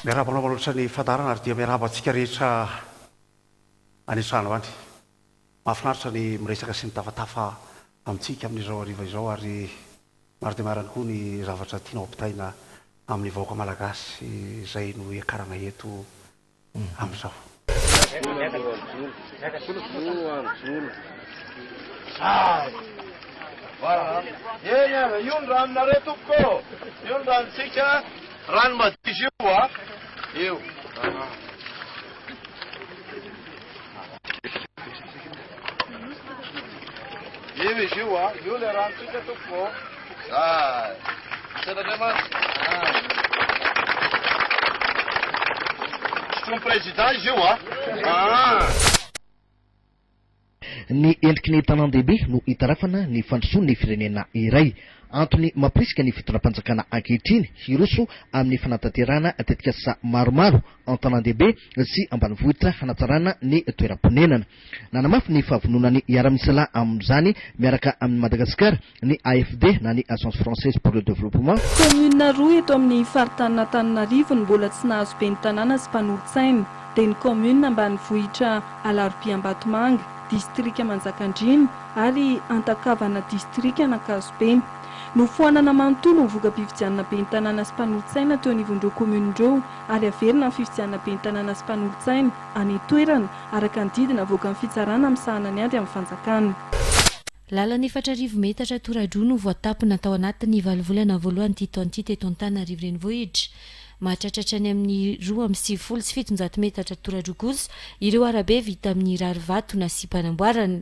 Miarahaba anao manolotra ny fandaharana ary dia miarahaba antsika rehetra any an-trano any. Mahafinaritra ny miresaka sy mitafatafa amintsika amin'izao hariva izao ary maro dia maro ihany koa ny zavatra tianao ampitaina amin'ny vahoaka malagasy izay no hiakarana eto amin'izao. Eny aza, io ny ranonareo tompoko ô! Io ny ranontsika, rano madio izy io a! Io. Io izy io a! Io ilay ranontsika tompoko ô! Zay! Misaotra Andriamanitra! Sotroin'ny président izy io a! Ah! Ny endriky ny tanàn-dehibe no itarafana ny fandrosoan'ny firenena iray. Antony mampirisika ny fitondram-panjakana ankehitriny hiroso amin'ny fanatanterahana tetikasa maromaro an-tanàn-dehibe sy ambanivohitra hanatsarana ny toeram-ponenana. Nanamafy ny fahavononany hiara-misalahy amin'izany miaraka amin'i Madagasikara ny AFD na ny Agence Française pour le Développement. Kaominina roa eto amin'ny faritanin'Antananarivo no mbola tsy nahazo ben'ny tanàna sy mpanolotsaina, dia ny kaominina ambanivohitra Alarobia Ambatomanga, distrika Manjakandriana, ary Antakavana distrikan'Ankazobe. Nofoanana manontolo ny voka-pifidianana ben'ny tanàna sy mpanolotsaina teo anivon'ireo kaominina ireo ary averina ny fifidianana ben'ny tanàna sy mpanolotsaina any an-toerana, araka ny didy navoakan'ny fitsarana misahana ny ady amin'ny fanjakana. Lalana 4000 metatra tora-droa no voatapona tao anatin'ny valo volana voalohan'ity taona ity teto Antananarivo Renivohitra. Mahatratra hatrany amin'ny 792 metatra tora-droa kosa ireo arabe vita amin'ny rarivato nasiam-panamboarana.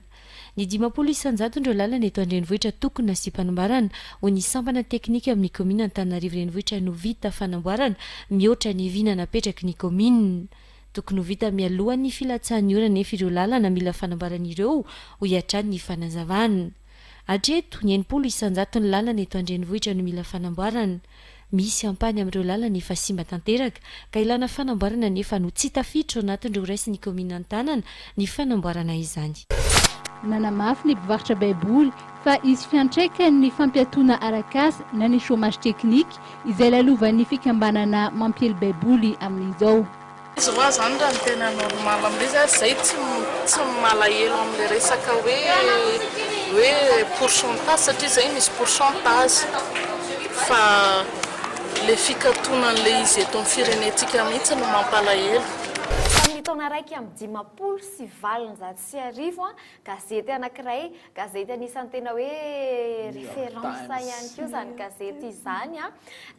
Ny 50 isan-jaton'ireo lalana eto an-drenivohitra tokony nasiam-panamboarana ho ny sampana teknika amin'ny kaominina Antananarivo Renivohitra no vita fanamboarana mihoatra ny vina napetraky ny kaominina. Tokony ho vita mialohan'ny filatsahan'ny orana anefa ireo lalana mila fanamboarana ireo, hoy hatrany ny fanazavana. Hatreto, ny 60 isan-jaton'ny lalana eto an-drenivohitra no mila fanamboarana. Misy ampahany amin'ireo lalana efa simba tanteraka ka ilana fanamboarana nefa no tsy tafiditra ao anatin'ireo raisin'ny kaominina an-tanana ny fanamboarana izany. Nanamafy ny mpivarotra baiboly fa hisy fiantraikany ny fampiatoana arak'asa na ny chômage technique izay lalovan'ny fikambanana mampiely baiboly amin'izao. Izy hoa zany raha ny tena normal amin'ilay izy ary zay tsy tsy malahelo amin'ilay resaka hoe hoe pourcentage satria zay misy pourcentage fa le fikatonan'ilay izy eto amin'ny firenentsika mihitsy no mampalahelo. Tamin'ny taona 1851, gazety anankiray, gazety anisan'ny tena hoe référence ihany koa izany gazety izany an,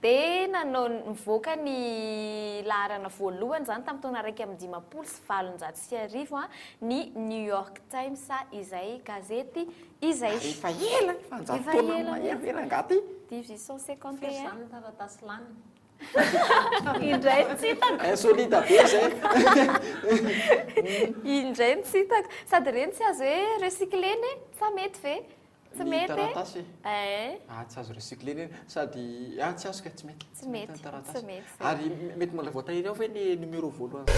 dia nanao, nivoaka ny laharana voalohany izany tamin'ny taona 1851 ny New York Times izay gazety izay. Ary efa ela, efa an-jato taona mahery ve rangahy ty? 1851. Firy izany ny taratasy lany? Indray ny tsy hitako. Insolite be izay. Indray ny tsy hitako. Sady ireny tsy azo hoe recycler-na e? Sa mety ve? Tsy Ny mety e? taratasy e? Eh. Ah, tsy azo recycler-na iny. Sady, ah, tsy azo ka, tsy mety. Tsy mety, ny taratasy. tsy mety izay. Ary mety mbola voatahiry ao ve ny numéro voalohany?